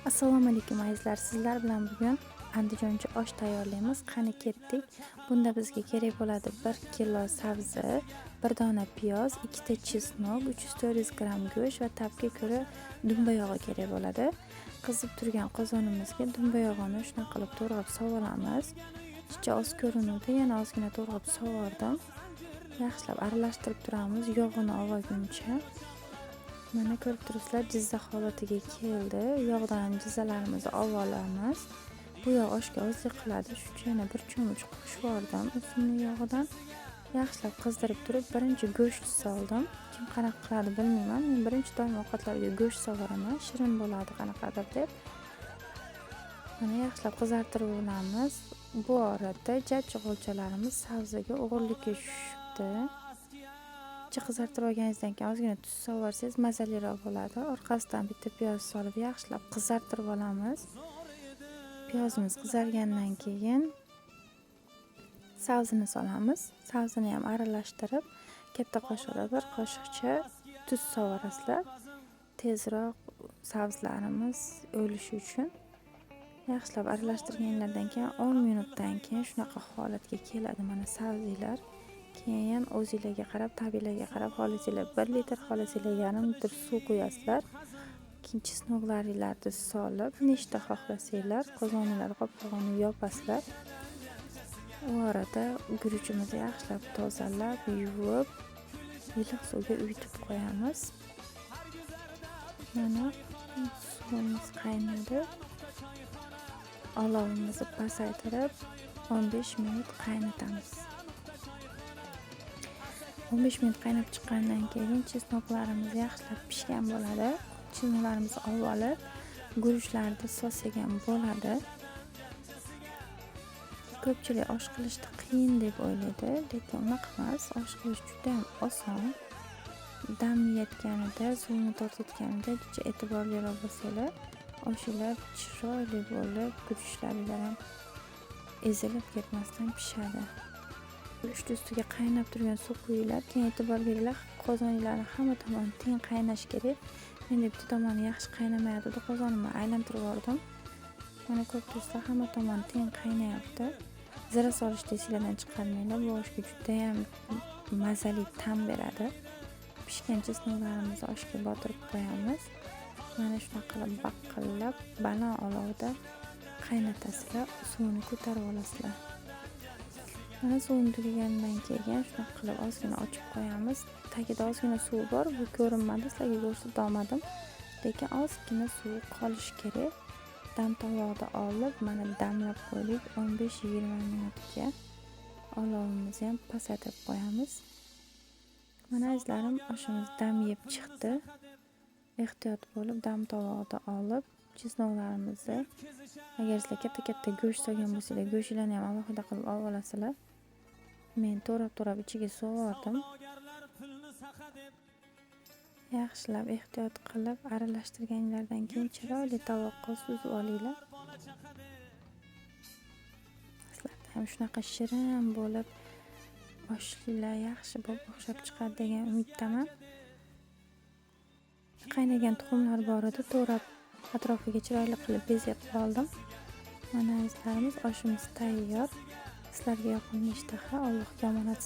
Assalomu alaykum azizlar, sizlar bilan bugun andijoncha osh tayyorlaymiz. Qani ketdik. Bunda bizga kerak bo'ladi 1 kilo sabzi, 1 dona piyoz, 2 ta чеснок, 300-400 gramm go'sht va ta'bga ko'ra dumba yog'i kerak bo'ladi. Qizib turgan qozonimizga dumba yog'ini shunaqa qilib to'g'rab solamiz. Ichi oz ko'rinuvdi, yana ozgina to'g'rab sovordim. Yaxshilab aralashtirib turamiz yog'ini olguncha. Mana ko'rib turibsizlar, jizza holatiga keldi. Yog'dan jizzalarimizni olib olamiz. Bu yog' oshga ozlik qiladi. Shuning uchun yana bir cho'mich qo'shib yubordim o'simlik yog'idan. Yaxshilab qizdirib turib, birinchi go'sht soldim. Kim qanaqa qiladi bilmayman. Men birinchi doim ovqatlarga go'sht solveraman, shirin bo'ladi qanaqadir deb. Mana yaxshilab qizartirib olamiz. Bu orada jajji g'olchalarimiz sabziga o'g'irlikka tushibdi. Qizartirib olganingizdan keyin ozgina tuz solvorsangiz mazaliroq bo'ladi. Orqasidan bitta piyoz solib yaxshilab qizartirib olamiz. Piyozimiz qizargandan keyin sabzini solamiz. Sabzini ham aralashtirib, katta qoshiqda bir qoshiqcha tuz solvorasizlar. Tezroq sabzilarimiz o'lishi uchun. Yaxshilab aralashtirganlardan keyin 10 minutdan keyin shunaqa holatga keladi mana sabzilar. Keyin o'zinglarga qarab, ta'binglarga qarab, xohlasanglar 1 litr, xohlasanglar yarim litr suv quyasizlar. Keyin чеснок laringlarni solib, nechta xohlasanglar, qozoninglarni qopqog'ini yopasizlar. U orada guruchimizni yaxshilab tozalab, yuvib, iliq suvga uyutib qo'yamiz. Mana suvimiz qaynadi. Olovimizni pasaytirib, 15 minut qaynatamiz. 15 minut qaynab chiqqandan keyin чеснок larimiz yaxshilab pishgan bo'ladi. Чеснок larimizni olib olib, guruchlarni solsak ham bo'ladi. Ko'pchilik osh qilishni qiyin deb o'ylaydi, lekin unaqa emas. Osh qilish juda ham oson. Dam yeyotganida, suvini tortayotganida juda e'tiborliroq bo'lsanglar, oshinglar chiroyli bo'lib, guruchlaringlar ham ezilib ketmasdan pishadi. Guruchni ustiga qaynab turgan suv quyinglar. Keyin e'tibor beringlar, qozoninglarni hamma tomoni teng qaynashi kerak. Menda bitta tomoni yaxshi qaynamayotgandi, qozonimni aylantirib yubordim. Mana ko'rib turibsizlar, hamma tomoni teng qaynayapti. Zira solishni esinglardan chiqarmanglar, bu oshga judayam mazali ta'm beradi. Pishgan чеснок larimizni oshga botirib qo'yamiz. Mana shunaqa qilib baqillab baland olovda qaynatasizlar, suvini ko'tarib olasizlar. Mana suvini tugagandan keyin shunaqa qilib ozgina ochib qo'yamiz. Tagida ozgina suv bor, bu ko'rinmadi, sizlarga ko'rsata olmadim. Lekin ozgina suv qolishi kerak. Dam tovoqda olib, mana damlab qo'ydik 15-20 minutga. Olovimizni ham pasaytirib qo'yamiz. Mana azizlarim, oshimiz dam yeb chiqdi. Ehtiyot bo'lib dam tovoqda olib, чеснок larimizni, agar sizlar katta-katta go'sht solgan bo'lsanglar, go'shtlarni ham alohida qilib olib olasizlar. Men to'rab-to'rab ichiga solvordim. Yaxshilab ehtiyot qilib aralashtirganinglardan keyin chiroyli tovoqqa suzib olinglar. Sizlarda ham shunaqa shirin bo'lib, oshlar yaxshi bo'lib o'xshab chiqadi degan umiddaman. Qaynagan tuxumlar bor edi, to'rab atrofiga chiroyli qilib bezak qilib oldim. Mana azizlarimiz, oshimiz tayyor. Sizlarga yoqimli ishtaha, Allohga omonat.